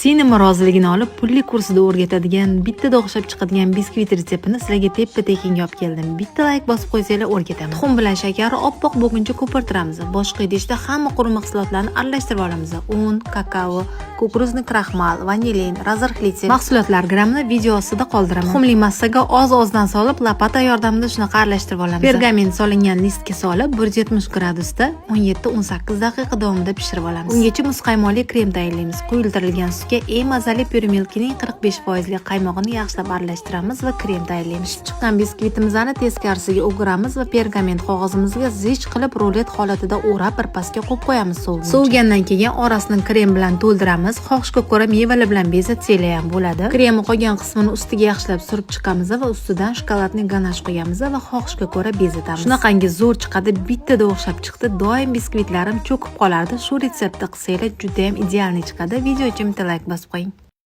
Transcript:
Singlim roziligini olib, pulli kursida o'rgatadigan, bittada o'xshab chiqadigan biskvit retseptini sizlarga teppa tekinga olib keldim. Bitta layk bosib qo'ysanglar, o'rgataman. Tuxum bilan shakarni oppoq bo'lguncha ko'pirtiramiz. Boshqa idishda hamma quruq mahsulotlarni aralashtirib olamiz. Un, kakao, кукурузный kraxmal, vanilin, разрыхлитель. Mahsulotlar grammini video ostida qoldiraman. Tuxumli massaga oz-ozdan solib, lopata yordamida shunaqa aralashtirib olamiz. Pergament solingan listga solib, 170 gradusda 17-18 daqiqa davomida pishirib olamiz. Ungacha muzqaymoqli krem tayyorlaymiz. Quyultirilgan sutga eng mazali Puremilkining 45 foizli qaymog'ini yaxshilab aralashtiramiz va krem tayyorlaymiz. Pishib chiqqan biskvitimizni teskarisiga o'giramiz va pergament qog'ozimizga zich qilib, rulet holatida o'rab, birpasga qo'yib qo'yamiz soviguncha. Sovigandan keyin orasini krem bilan to'ldiramiz. Xohishga ko'ra mevalar bilan bezatsanglar ham bo'ladi. Kremni qolgan qismini ustiga yaxshilab surib chiqamiz va ustidan shokoladli ganash qo'yamiz va xohishga ko'ra bezatamiz. Shunaqangi zo'r chiqadi, bittada o'xshab chiqdi. Doim biskvitlarim cho'kib qolardi. Shu retseptni qilsanglar, juda ham идеальный chiqadi. Video uchun bitta layk bosib qo'ying.